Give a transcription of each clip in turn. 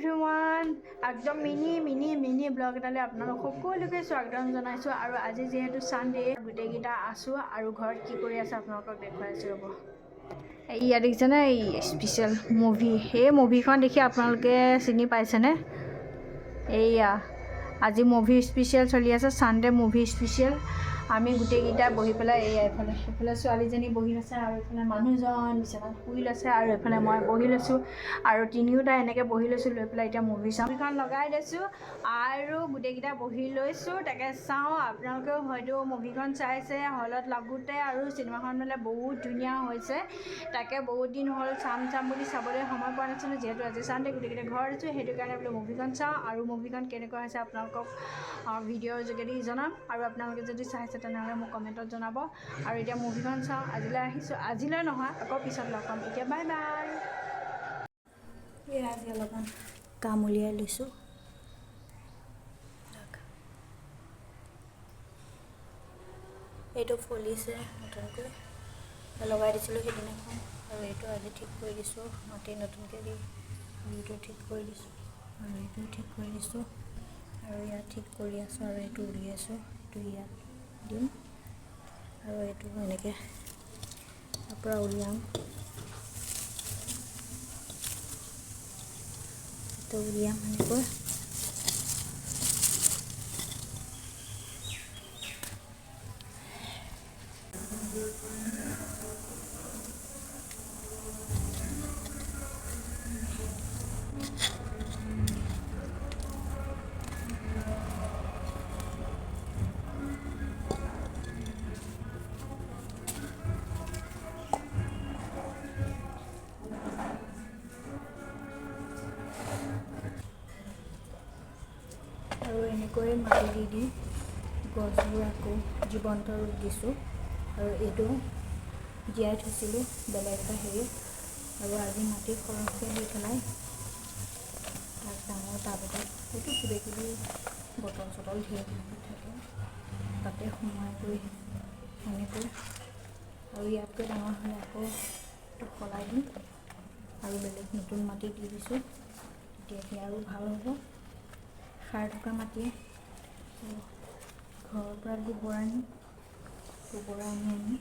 Everyone, একদম mini mini mini blog এটালৈ আপোনালোক সকলোকে স্বাগতম জনাইছোঁ। আৰু আজি যিহেতু ছানডে, গোটেইকেইটা আছোঁ আৰু ঘৰত কি কৰি আছে আপোনালোকক দেখুৱাই আছোঁ, ৰ'ব। ইয়াত দেখিছেনে এই স্পেচিয়েল মুভি? সেই মুভিখন দেখি আপোনালোকে চিনি পাইছেনে? এইয়া আজি মুভি স্পেচিয়েল চলি আছে, ছানডে মুভি স্পেচিয়েল। আমি গোটেইকেইটা বহি পেলাই, এইয়া এইফালে এইফালে ছোৱালীজনী বহি লৈছে আৰু এইফালে মানুহজন বিচনাত শুই লৈছে আৰু এইফালে মই বহি লৈছোঁ আৰু তিনিওটা এনেকৈ বহি লৈছোঁ। লৈ পেলাই এতিয়া মুভি চাওঁ। মুভিখন লগাই লৈছোঁ আৰু গোটেইকেইটা বহি লৈছোঁ, তাকে চাওঁ। আপোনালোকেও হয়তো মুভিখন চাইছে হলত লাগোঁতে, আৰু চিনেমাখন মানে বহুত ধুনীয়া হৈছে। তাকে বহুত দিন হ'ল চাম চাম বুলি চাবলৈ সময় পোৱা নাছিলোঁ। যিহেতু আজি চানডে, গোটেইকেইটা ঘৰত আছোঁ, সেইটো কাৰণে বোলো মুভিখন চাওঁ আৰু মুভিখন কেনেকুৱা হৈছে আপোনালোকক ভিডিঅ'ৰ যোগেদি জনাম। আৰু আপোনালোকে যদি চাইছে তেনেহ'লে মোক কমেণ্টত জনাব। আৰু এতিয়া মুভিখন চাওঁ। আজিলৈ আহিছোঁ, আজিলৈ নহয়, আকৌ পিছত লগ পাম। এতিয়া বাই বাই। এয়া আজি অলপমান কাম উলিয়াই লৈছোঁ। এইটো ফুলিছে নতুনকৈ, লগাই দিছিলোঁ সেইদিনাখন আৰু এইটো আজি ঠিক কৰি দিছোঁ, মাটি নতুনকৈ দি। আৰু এইটো ঠিক কৰি দিছোঁ আৰু এইটো ঠিক কৰি দিছোঁ আৰু ইয়াত ঠিক কৰি আছোঁ আৰু এইটো উলিয়াইছোঁ, এইটো ইয়াত দিম আৰু এইটো এনেকৈ ইয়াৰ পৰা উলিয়াম, এইটো উলিয়াম এনেকৈ। আৰু এনেকৈ মাটি দি দি গছবোৰ আকৌ জীৱন্ত ৰূপ দিছোঁ। আৰু এইটো জীয়াই থৈছিলোঁ বেলেগ এটা হেৰিত আৰু আজি মাটি সৰহকৈ দি পেলাই তাক ডাঙৰ টাব এটাত, হয়তো কিবা কিবি বটল চটল ধেৰ থাকে, তাতে সোমোৱাই কৰি এনেকৈ। আৰু ইয়াতকৈ ডাঙৰ হ'লে আকৌ এইটো সলাই দিম আৰু বেলেগ নতুন মাটি দি দিছোঁ, তেতিয়া সি আৰু ভাল হ'ব। সাৰ থকা মাটিয়ে ঘৰৰ পৰা গোবৰ আনি, গোবৰ আনি আনি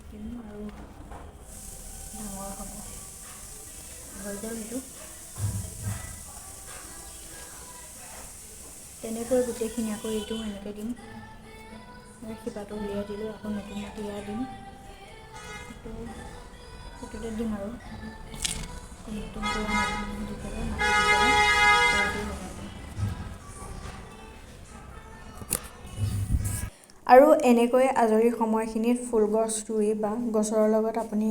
দিম আৰু ডাঙৰ হ'ব। হৈ গ'ল এইটো। তেনেকৈ গোটেইখিনি আকৌ এইটো এনেকৈ দিম। শিপাটো উলিয়াই দিলোঁ, আকৌ নতুন মাটি ইয়াত দিম, সেইটো সেইটোতে দিম আৰু নতুনকৈ দি পেলাই, মাটি দি পেলাই লগাই দিম। আৰু এনেকৈ আজৰি সময়খিনিত ফুল গছ ৰুই বা গছৰ লগত আপুনি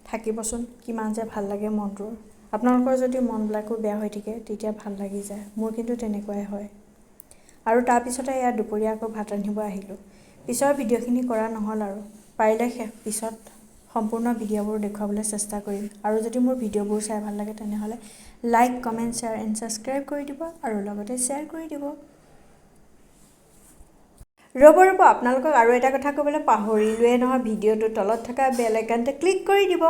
থাকিবচোন, কিমান যে ভাল লাগে মনটো। আপোনালোকৰ যদি মনবিলাকো বেয়া হৈ থাকে তেতিয়া ভাল লাগি যায়, মোৰ কিন্তু তেনেকুৱাই হয়। আৰু তাৰপিছতে এয়া দুপৰীয়া আকৌ ভাত ৰান্ধিব আহিলোঁ। পিছৰ ভিডিঅ'খিনি কৰা নহ'ল আৰু পাৰিলে শেষ পিছত সম্পূৰ্ণ ভিডিঅ'বোৰ দেখুৱাবলৈ চেষ্টা কৰিম। আৰু যদি মোৰ ভিডিঅ'বোৰ চাই ভাল লাগে তেনেহ'লে like, comment, share and subscribe কৰি দিব আৰু লগতে শ্বেয়াৰ কৰি দিব। ৰ'ব ৰ'ব, আপোনালোকক আৰু এটা কথা ক'বলৈ পাহৰিলোৱে নহয়, ভিডিঅ'টোৰ তলত থকা বেল আইকনটো ক্লিক কৰি দিব।